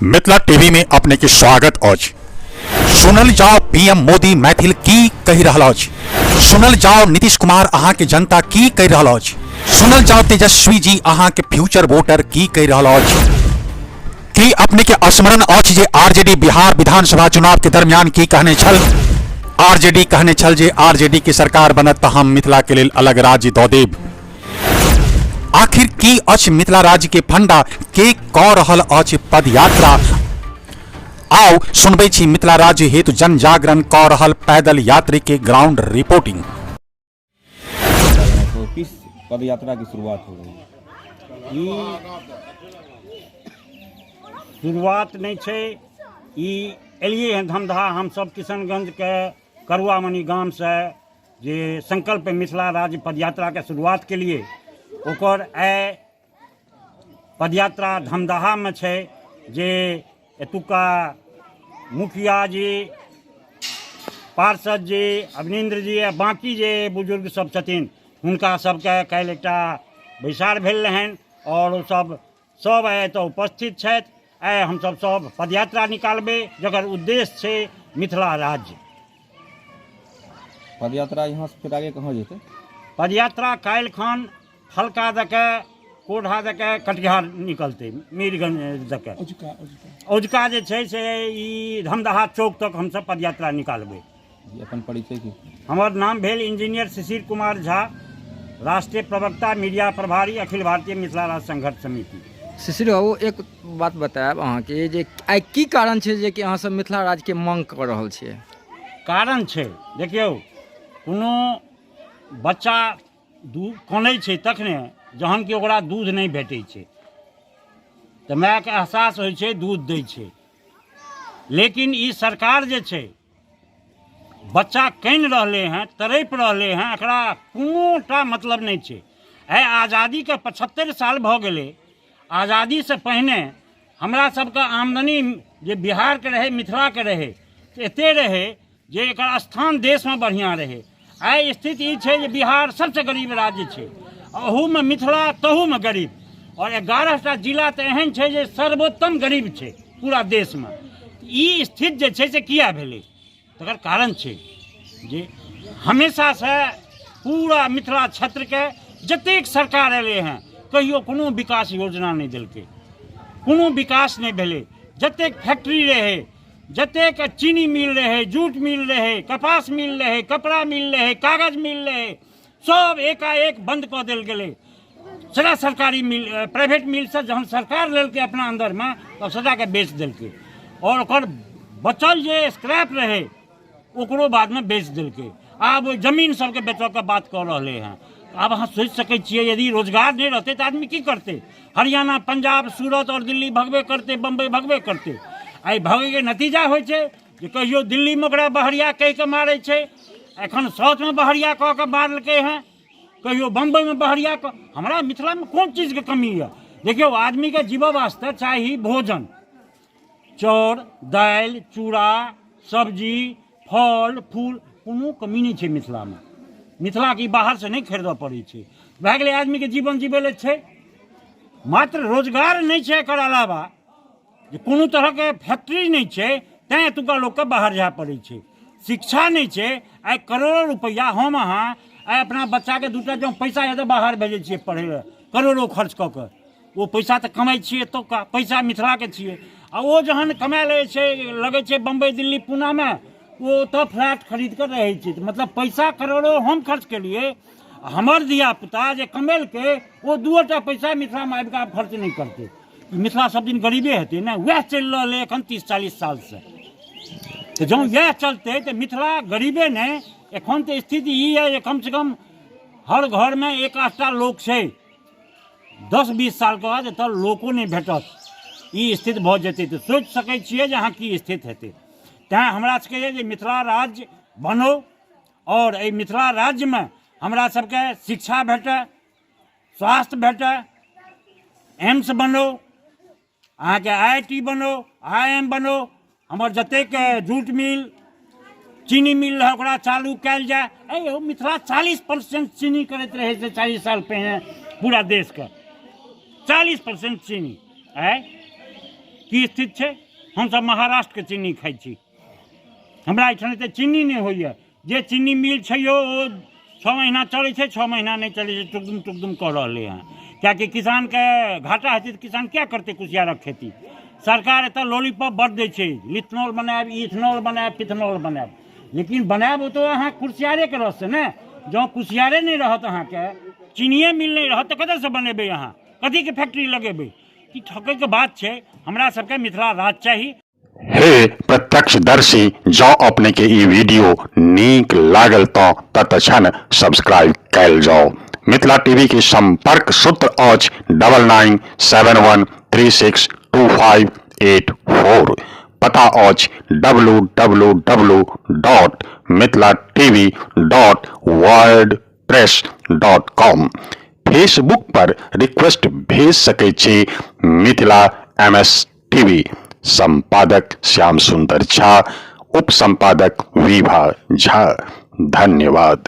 Mithila TV में अपने के स्वागत अछि। सुनल जाओ पीएम मोदी मैथिल की कहि रहल अछि। सुनल जाओ नीतीश कुमार अहाँ के जनता की कहि रहल अछि। सुनल जाओ तेजस्वी जी अहाँ के फ्यूचर वोटर की कहि रहल अछि। की अपने के स्मरण अछि जे आरजेडी बिहार विधानसभा चुनाव के दरमियान की कहने छल? आरजेडी कहने छल जे आरजेडी के सरकार बनत तऽ हम मिथिला के लेल अलग राज्य दऽ देब। आखिर की अछि मिथिला राज्य के फंडा, के कऽ रहल अछि पदयात्रा? आउ सुनबै छी मिथिला राज्य हेतु जन जागरण कऽ रहल पैदल यात्री के ग्राउंड रिपोर्टिंग। तो किस पदयात्रा की शुरुआत हो रही है? ई शुरुआत नहि छै, ई एलियै हँ धमधा। हमसभ किशनगंजके करुआमणि गामसँ जे संकल्प मिथिला राज्य पदयात्राके शुरुआत केलिए, ओकर आइ पदयात्रा धमदाहामे छै, जे एतुका मुखिया जी, पार्षद जी, अवनीन्द्र जी आ बाँकी जे बुजुर्ग सब छथिन, हुनका सबके काल्हि एकटा बैसार भेल रहनि आओर ओ सब सब आइ एतऽ उपस्थित छथि। आइ हमसब सब पदयात्रा निकालबै, जकर उद्देश्य छै मिथिला राज्य। पदयात्रा यहाँ से फिर आगे कहाँ जेतै? पदयात्रा काल्हि खन फलका दऽ के, कोढ़ा दऽ के कटिहार निकलतै, मीरगंज दऽ के। औजका जे छै से ई धमदाहा चौक तक हमसब पदयात्रा निकालबै। जी, अपन परिचय की? हमर नाम भेल इंजीनियर शिशिर कुमार झा, राष्ट्रीय प्रवक्ता, मीडिया प्रभारी, अखिल भारतीय मिथिला राज्य संघर्ष समिति। शिशिर बाबू, एक बात बतायब अहाँके जे आइ की कारण छै जे कि अहाँ सब मिथिला राज्यके मांग कऽ रहल छियै? कारण छै, देखियौ, कोनो बच्चा दूध कनै छै तखने जहन कि ओकरा दूध नहि भेटै छै, तऽ मायके एहसास होइ छै, दूध दै छै। लेकिन ई सरकार जे छै, बच्चा कानि रहलै हँ, तड़पि रहलै हँ, एकरा कोनोटा मतलब नहि छै। आइ आजादीके 75 साल भऽ गेलै। आजादीसँ पहिने हमरा सबके आमदनी जे बिहारके रहै, मिथिलाके रहै, से एते रहै जे एकर स्थान देशमे बढ़िआँ रहै। आइ स्थिति ई छै जे बिहार सबसँ गरीब राज्य छै, अहूमे मिथिला तहूमे गरीब, आओर 11टा जिला तऽ एहन छै जे सर्वोत्तम गरीब छै पूरा देशमे। ई स्थिति जे छै से किया भेलै? तकर कारण छै जे हमेशासँ पूरा मिथिला क्षेत्रके जतेक सरकार एलै हँ, कहियो कोनो विकास योजना नहि देलकै, कोनो विकास नहि भेलै। जतेक फैक्ट्री रहै, जतेक चीनी मिल रहै, जूट मिल रहै, कपास मिल रहै, कपड़ा मिल रहै, कागज मिल रहै, सब एकाएक बंद कऽ देल गेलै। सदा सरकारी मिल, प्राइवेट मिलसँ जहन सरकार लेलकै अपना अन्दरमे, तब सदाके बेच देलकै, आओर ओकर बचल जे स्क्रैप रहै ओकरो बादमे बेच देलकै। आब ओहि जमीन सबके बेचऽके बात कऽ रहलै हँ। आब अहाँ सोचि सकै छियै, यदि रोजगार नहि रहतै तऽ आदमी की करतै? हरियाणा, पंजाब, सूरत आओर दिल्ली भगबे करतै, बम्बई भगबे करतै। एहि भगैके नतीजा होइ छै जे कहियो दिल्लीमे ओकरा बहरिया कहि कऽ मारै छै, एखन साउथमे बहरिया कऽ कऽ मारलकै हँ, कहियो बम्बईमे बहरिया कऽ। हमरा मिथिलामे कोन चीजके कमी यऽ? देखियौ, आदमीके जीबऽ वास्ते चाही भोजन, चाउर, दालि, चूड़ा, सब्जी, फल फूल, कोनो कमी नहि छै मिथिलामे। मिथिलाके ई बाहरसँ नहि खरीदऽ पड़ै छै। भए गेलै, आदमीके जीवन जीबै लए छै, मात्र रोजगार नहि छै। एकर अलावा जे कोनो तरहके फैक्ट्री नहि छै, तैँ एतुका लोकके बाहर जाय पड़ै छै। शिक्षा नहि छै। आइ करोड़ो रुपैआ हम अहाँ आइ अपना बच्चाके दूटा जँ पैसा हेतै, बाहर भेजै छियै पढ़ै लए, करोड़ो खर्च कऽ कऽ। ओ पैसा तऽ कमाइ छियै एतुका पैसा, मिथिलाके छियै। आ ओ जहन कमाए लै छै, लगै छै बम्बई, दिल्ली, पूनामे, ओ ओतऽ फ्लैट खरीद कऽ रहै छै। मतलब पैसा करोड़ो हम खर्च केलियै, हमर धियापुता जे कमेलकै ओ दूओटा पैसा मिथिलामे आबि कऽ आब खर्च नहि करतै। मिथिला सब दिन गरीबे हेतै ने? वएह चलि रहलै एखन 30-40 सालसँ। तऽ जँ इएह चलतै तऽ मिथिला गरीबे नहि। एखन तऽ स्थिति ई यऽ जे कमसँ कम हर घरमे एक आधटा लोक छै। 10-20 सालके बाद एतऽ लोको नहि भेटत, ई स्थिति भऽ जेतै। तऽ सोचि सकै छियै जे अहाँ की स्थिति हेतै। तैँ हमरा सबके यऽ जे मिथिला राज्य बनो, आओर एहि मिथिला राज्यमे हमरा सबके शिक्षा भेटय, स्वास्थ्य भेटय, एम्स बनो, अहाँके आई I T बनो, I am बनो, हमर जतेक जूट मिल, चीनी मिल रहै, ओकरा चालू कयल जाय। अइ यौ, मिथिला 40% चीनी करैत रहै से 40 साल पहिने पूरा देशके 40% चीनी। आँय, की स्थिति छै? हमसभ महाराष्ट्रके चीनी खाइ छी। हमरा एहिठाम एते चीनी नहि होइए। जे चीनी मिल छै यौ, ओ 6 महीना चलै छै, 6 महीना नहि चलै छै, टुकदुम टुकदुम कऽ रहलै हँ। किएकि किसानके घाटा हेतै तऽ किसान किया करतै कुसियारक खेती? सरकार एतऽ लॉलीपॉप बड्ड दै छै, लिथनॉल बनायब, इथनॉल बनायब, पिथनॉल बनायब, लेकिन बनायब ओ तऽ अहाँ कुसियारेके रससँ ने। जँ कुसियारे नहि रहत, अहाँके चीनिए मिल नहि रहत, तऽ कतऽसँ बनेबै अहाँ? कथीके फैक्ट्री लगेबै? ई ठकैके बात छै। हमरा सबके मिथिला राज चाही। हे प्रत्यक्षदर्शी, जँ अपने के ई वीडियो नीक लागल तँ तत्क्षण सब्सक्राइब कयल जाउ। मिथिला टीवी के संपर्क सूत्र अछि 9971362584। पता अछि W W W dot Mithila TV dot WordPress dot com. Facebook पर रिक्वेस्ट भेज सकै छी मिथिला एम एस टीवी। संपादक श्याम सुंदर झा, उप संपादक विभा झा। धन्यवाद।